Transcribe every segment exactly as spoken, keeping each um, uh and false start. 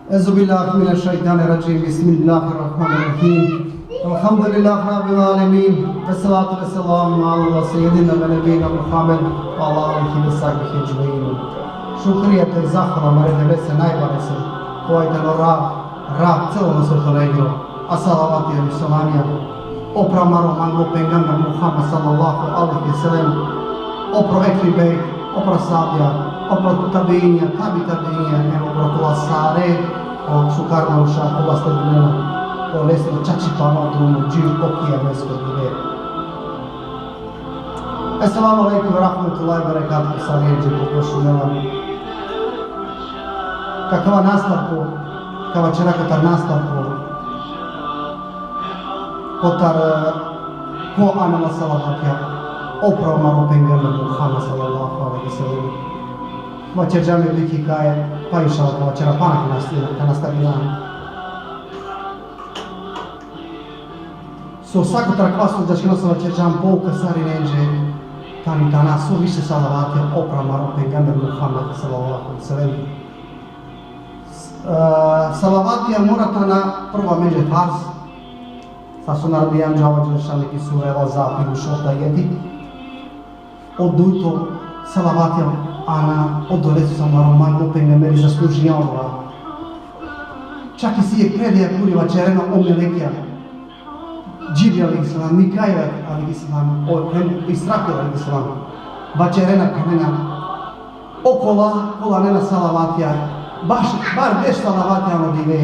أعوذ بالله من الشيطان الرجيم. بسم الله الرحمن الرحيم. الحمد لله رب العالمين. والصلاة والسلام على سيدنا ونبينا محمد وعلى آله وصحبه أجمعين. Šukrija, to jest zahvala amare Devlese najbarese, kova tano Rab, Rab celo na sveto negro, a salavatija i selamija opro amaro manglo pejgamber Muhammed sallallahu alejhi ve sellem, opro ehli bejt, opro ashabija, opro tabiinja, tabi tabiinja, hem opro kola sare o šukar manuša kola sledinena olesro čačipano drumo dži o kijamesko dive. Esselamu alejkum ve rahmetullahi ve berekatuhu, sarinenđe ko šunela. Kakava nastavko, kava ćera kotar nastavko, kotar, e, ko anela salavatija opro amaro pejgamber Muhammed sallallahu alejhi ve sellem. Vaćerđam jek hikaja, pa inšallah ka vaćera pana ka nastavina, ka nastavina. So sa kotar akava so džaćerđam, so vaćerđam pouka sarinenđe, tani te ana so više salavatija opro amaro pejgamber Muhammed sallallahu alejhi ve sellem. S-, e, salavatija mora te ana prvo amenđe farz, sar so naredinđa Allah dželle šanuhu ki sura El-Ahzab, i šovto ajeti. O dujto, salavatija ana odolese so amaro manglo pejgamberi zaslužinđa odova. Čak isi jek predaja kuri vaćerena o melekija, Džibril alejhi selam, Mikail alejhi selam, o, hem Israfil alejhi selam, vaćerena, phenena: Okola kola anena salavatija, baš, bar deš salavatija ano dive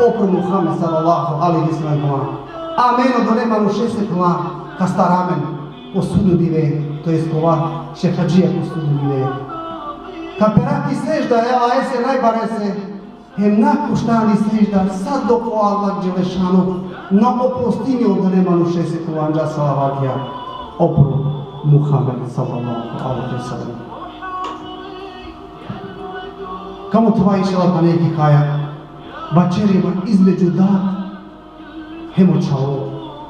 opro Muhammed sallallahu alejhi ve sellem, amen odole manušese, phenela, ka stara amen ko sudno dive, to jest kova šefadžija ko sudno dive. Ka pera ki sežda e Allahese najbarese, hem na ka ušta ani sežda sa dok o Allah dželle šanuhu na oprostini odole manušese kova anđa salavatija opro Muhammed sallallahu alejhi ve sellem. Ka mothova inšallah pana jek hikaja, vaćeri ma između dad hem o čhavo,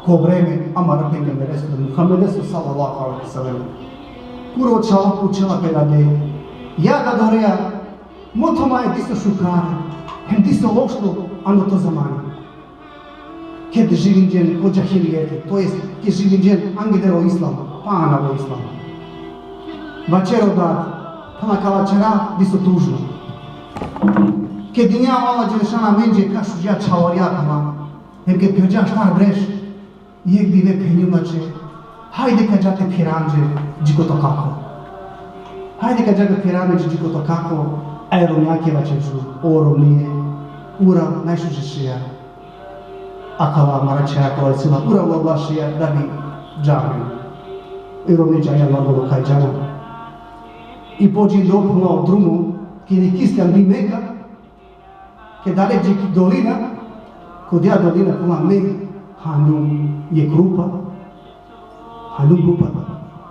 ko vreme amaro pejgambereso Muhammedese sallallahu alejhi ve sellem. Kuri o čhavo pučela pe dade: Ja dadoreja, motho ma diso šukar, hem diso lošno ano to zamani, ked živinđen ko džahilijeti, to jest ked živinđen angleder o islam, pana o islam. Vaćeri o dad: Pana ka vaćera diso tužno. Ked dinđa o Allah dželle šanuhu amenđe kašuđa čhavorja pana, hem ked kerđa štar breš, jek dive phenđum će: Hajde ka dža te phiranđe dži ko to kako. Hajde ka dža te phiranđe dži ko to kako, a e romnjake vaćerđum: O romnije, urav najšuže šeja. Akala amara čhajja kola sila urav odla šeja da bi dža amen. I romni džaja normalno kaj džana. I pođindoj, phenela, o drumo, ked iklistjan bi Meka, ked ale dži ki dolina, ko dija dolina, phenela, me handum jek rupa, handum rupa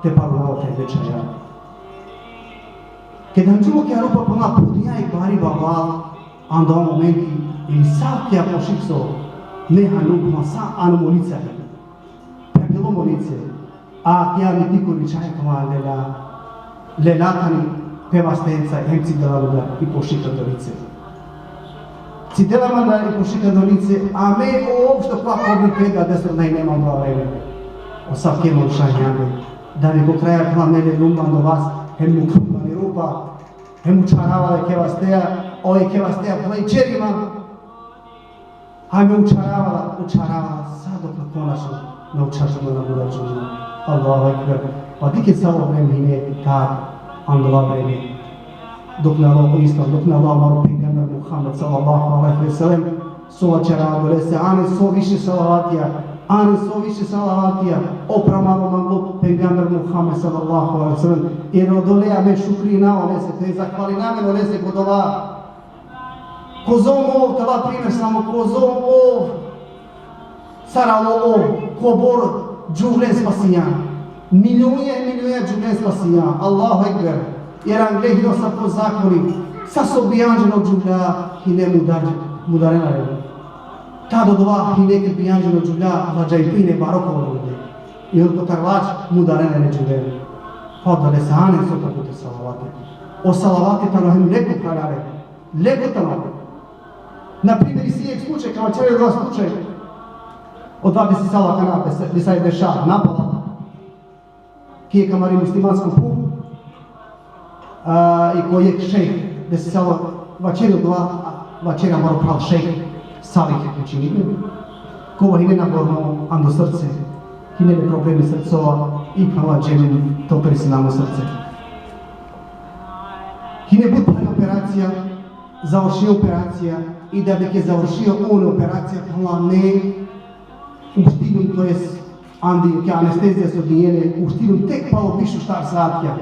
te parunav te dve čhajja. Ked handžum ki rupa, phenela, pudinđa jek bari baval, andava momenti, ili sa ki pošik so me handum, phenela, sa ano mo lice. Pregelo mo lice. A ki ami tikuri čhaj, phenela, lela, lela tani pe vastenca, hem cidela manda i pošik ando lice. Cidela manda i pošik ando lice, a me uopšto pa ko bi pe dadesro na ine man bavleme. O sa ke manuša hinjande. Da bi ko kraja, phenela, me lelum ando vas, hem mukhum ani rupa, hem učharavala jekhe vasteja, o jekhe vasteja, phenela, ićeri ma. A me učharavala, učharavala, sa dok na konačno na učharđum, na mudarđum. Allahu ekber. Pa dikhen savo vreme hine tad, andava vreme. Dok na alo o islam, dok na alo amaro pejgamber Muhammed sallallahu alejhi ve sellem, so vaćera odolese: Anen so više salavatija, anen so više salavatija opro amaro manglo pejgamber Muhammed sallallahu alejhi ve sellem. Jer odole amen šukrina olese, te zahvalina amen olese ko dova. Kozom ov, te dav primer samo, kozom ov, sar alo ov, kobor džuvlen spasinđa. Milionja i milionja džuvlen spasinđa. Allahu ekber. Jer angle hine sa po zakoni, sa so bijanđen o džuvlja, hine mudar-, mudarena len. Tad odova hine ked bijanđen o džuvlja, ladžajbe hine baro ko lende. I on kotar ladž mudarena len e džuvlen. Pa odolese anen so pa kotar salavati. O salavati tano hem leko, phralalen. Leko tano. Na primer, isi jekh slučaj, ka vaćera odova slučaj, odova desi salo akana, desi, desi salo dešava, napala. Ki jekh amari muslimansko phuv, a, i ko jekh šejh, desi salo, vaćeri odova, vaćeri amaro phral šejh, Salih, učinime, kova hine naborno ando srce, hine le problemi srcova, i phrala dželum te operisina mo srce. Hine but phari operacija, završini operacija, i da bi ke završini on operacija, phrala, me uštinum, to jest andi ke anestezija so dinđe le, uštinum tek palo biš u štar saatja.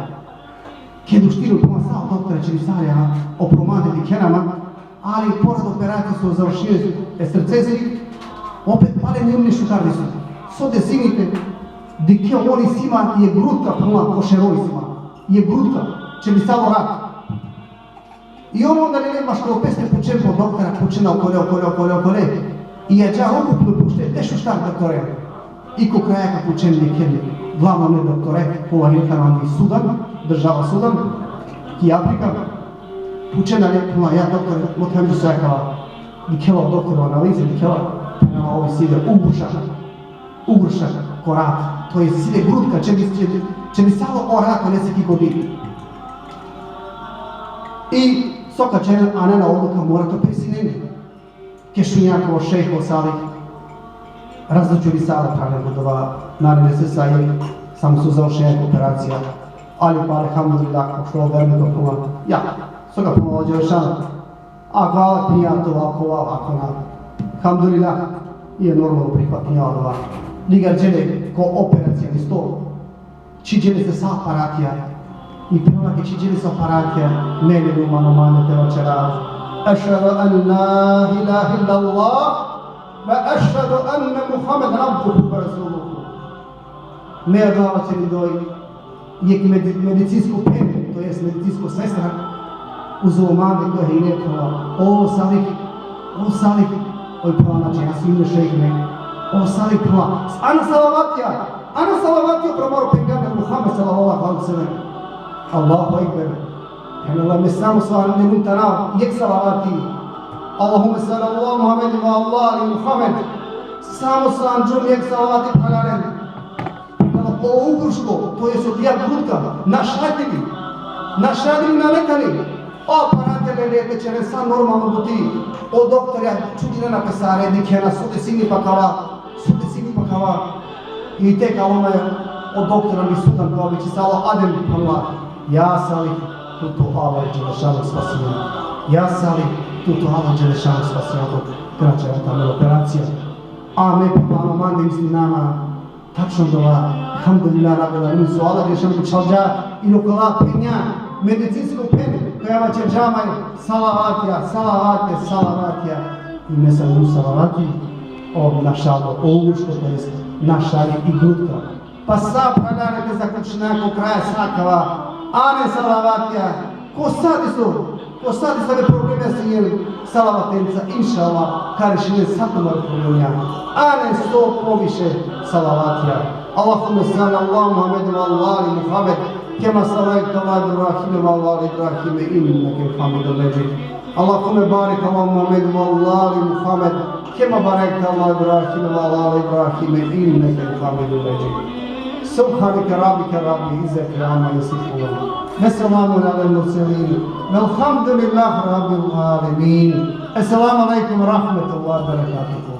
Ked uštinum, phrala, sa o doktora čelisalea, opro mande dikhena ma, ali pored operacije so završini e srcesi, opet pale nium nišukar diso. So desini pe? Dikhe, on isi ma jekh grutka, phrala, ko šero isi ma. Jekh grutka, čelisalo rat. I on onda lele maškaro peste pučen po doktora, pučen okole, okole, okole, okole. I ađahar ukupno pučen dešuštar doktore. I ko kraja ka pučen jekhe glavno doktore, kova hine tano andi Sudan, država Sudan, ki Afrika. Pučen le, phrala, ja doktore, motham so akava. Dikhela o doktor analize, dikhela, phrala, ov isi le ugrušak, ugrušak ko rat, to jest isi le grutka, čeli, čeli, čelisalo o rat olese ki godi. I so ka ćeren, anena odluka, mora te operisinen. Ked šunđa o šejh o Salih, razočarisalo, phrala, ko dova, nane lese sa jekh, samo so završinđa operacija. Ali pa, elhamdulillah, pošto verujum, phrala, ja, so ka, phrala, Đelešanu, ako Allah prinđa te ova, ako ova, ako na. Elhamdulillah, i normalno prihvatinđa odova. Ligarđe le ko operacioni stol. Čhiđe lese sa aparatija. I phrala, ked čhiđe lese sa aparatija, me lelum ano mande te vaćera: Ešhedu en la ilahe illallah ve ešhedu enne Muhammeden abduhu ve resuluhu. Me odova vaćerindoj, jekh medi-, medicinsko phen, to jest medicinsko sestra, uzo mande, koja hine, phrala: O Salih, o Salih, oj, phrala, znači, ja sijum le šejh, me. O Salih, phrala, ana salavatija, ana salavatija upro amaro pejgamber Muhammed sallallahu alejhi ve sellem. Allahu ekber. Phenela, me samo so lelum tano jekh salavati. Allahumme salli ala Muhammed ve ala ali Muhammed. Samo so anđum jekh salavati, phralalen. Phenela, o ugruško, to jest odija grutka, našadili, našadili, nane tani. O aparate lele te ćeren sa normalno buti. O doktorja čudinena pe sare, dikhena so desini pe akava, so desini pe akava. I tek alo ma o doktor andi Sudan, kova vičisalo Adem, phrala: Ja Salih, tu to Allah Đelešanu spasinen. Ja Salih, tu to Allah Đelešanu spasinen. Te na ćeren tano operacija. A me, phrala, ano mande mislinena ma, tačno dova, elhamdulillah rabbil alemin, so Allah Đelešanu čalđa i okola phenja, medicinsko phen, koja vaćerđa ma: Salavatija, salavatija, salavatija. I me sa lelum salavati, o našalo, o ugruško, to jest našali i grutka. Pa sa, phralalen, te zaključina ko kraja sa akava, anen salavatija, ko sa diso, ko sa disave probleme sine, salavatenca, inšallah, ka rešinen sa tumare problemija. Anen so poviše salavatija. Allahumme salli ala Muhammed ve ala ali Muhammed, kema sallejte ala Ibrahim ve ala ali Ibrahim, inneke hamidun medžid. Allahumme barik ala Muhammed ve ala ali Muhammed, kema barekte ala Ibrahim ve ala ali Ibrahim, inneke hamidun medžid. Subhaneke rabbike rabbil izzeti amma yasifun. Ve selamun alel murselin. Velhamdulillahi rabbil alemin. Esselamu alejkum ve rahmetullahi ve berekatuhu.